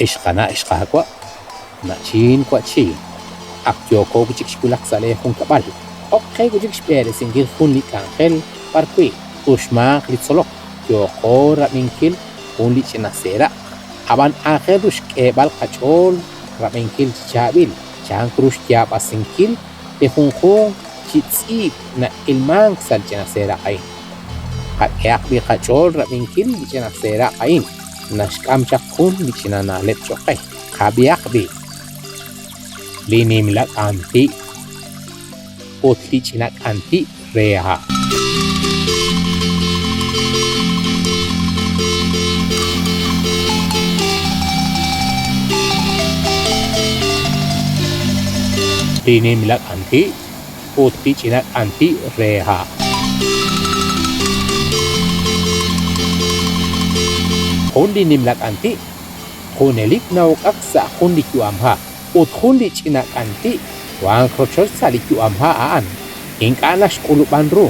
Ex qana' ex qaawa', na'chin wa'chin, ak yooko wi' chik xwulak sa' lee junkab'al. Ok qe wi' chik xb'eresinkil jun li k'anjel b'ar wi' t-uxmanq li tzolok, yooqo rab'inkil jun li ch'ina seeraq'. Ab'an aajel ru xk'eeb'al qach'ool rab'inkil chi chaab'il chank ru xyaab'asinkil li junjunq chi tz'iib' na'ilmank sa' li ch'ina seeraq' a'in. Qak'ehaq b'i' qach'ool rab'inkil li ch'ina seeraq' a'in naxk'am chaq jun li ch'ina na'leb' cho'q qe. Qab'ihaq b'i' li nimla k'anti' ut li ch'ina k'anti' re ha'. Li nimla k'anti' ut li ch'ina k'anti' re ha'. Jun li nimla k'anti' junelik na'uk'ak sa' jun li yu'amha' ut jun li ch'ina k'anti' wank rochoch sa' li yu'amha' a'an ink'a' naxk'ulub'an ru.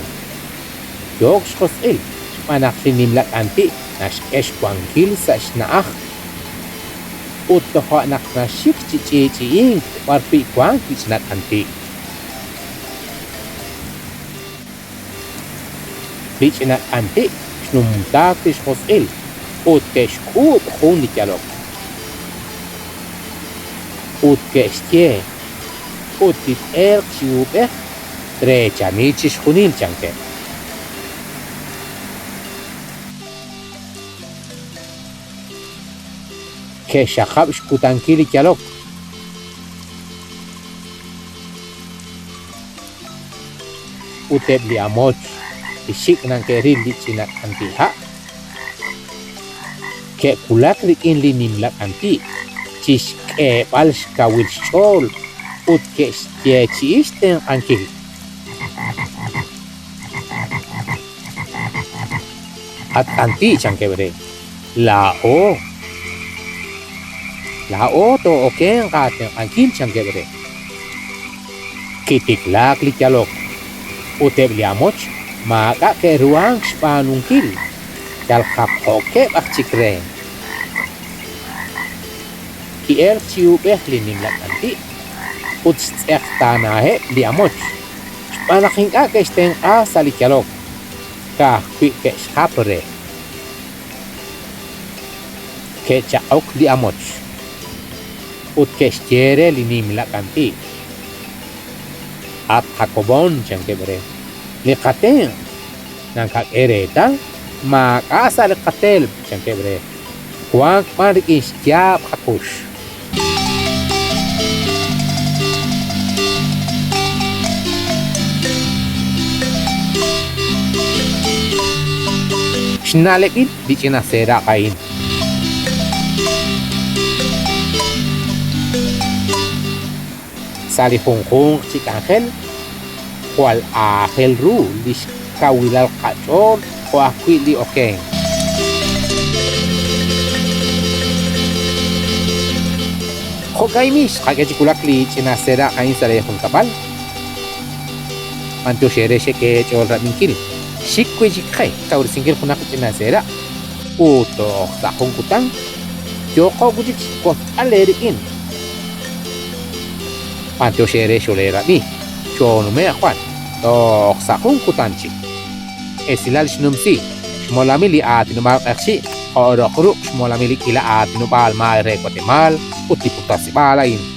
Yook xjosq'il xb'aan naq li nimla k'anti' naxk'e xwankil sa' xna'aj ut toja' naq naxik chi ch'i'ch'i'ink b'arwi' wank li ch'ina k'anti'. Li ch'ina k'anti' xnumtaak li xjosq'il ut ke'xk'uub' jun li yalok. Ut ke'xye, Ut li t-elq chi uub'ej treechani chixjunil, chankeb'. Ke'xxaqab' xkutankil li yalok. Ut eb' li amoch li xik' nake'ril li ch'ina k'anti' ha', ke'wulak rik'in li nimla k'anti' chi xk'eeb'al xkawil xch'ool ut ke'xyeechi'i xtenq'ankil. At k'anti', chankeb' re, laa'o, laa'o too'okenq aatenq'ankil, chankeb' re. Kitiklaak li yalok, ut eb' li amoch maak'a' ke'ruhank xb'aanunkil, yal japjo'keb' aj chik re. Ki'elk chi uub'ej li nimla k'anti' ut xtz'eqtaanaheb' li amoch, xb'aan naq ink'a' ke'xtenq'a sa' li yalok, ka'ajwi' ke'xjap re. Ke'chaq'ok li amoch ut ke'xye re li nimla k'anti', At Jacobon, chankeb' re, li qatenq' nakak'e reetal maak'a' sa' li qatelb', chankeb' re, wank b'an rik'in xyaab' qakux. Xna'leb'il li ch'ina seeraq' a'in. Sa' li junjunq chi k'anjel, jwal aajel ru li xkawilal qach'ool jo' ajwi' li okenk. Jo'ka'in b'i' xqak'e chi wulak li ch'ina seeraq' a'in sa' lee junkab'al. B'antiox eere xek'e eech'ool rab'inkil. Xik wi' chik qe xkawresinkil junaq li ch'ina seeraq' ut toj sa' jun kutan yooqo wi' chik xwotzb'al eerik'in. B'antiox eere xoleerab'i. Choonume'q wan toj sa' jun kutan chik. Esilal xnumsi xmolamil li aatinob'aal q'eqchi' jo' roq ruq' xmolamil li k'iila aatinob'aal maay re Watemaal ut li puktasib'aal a'in.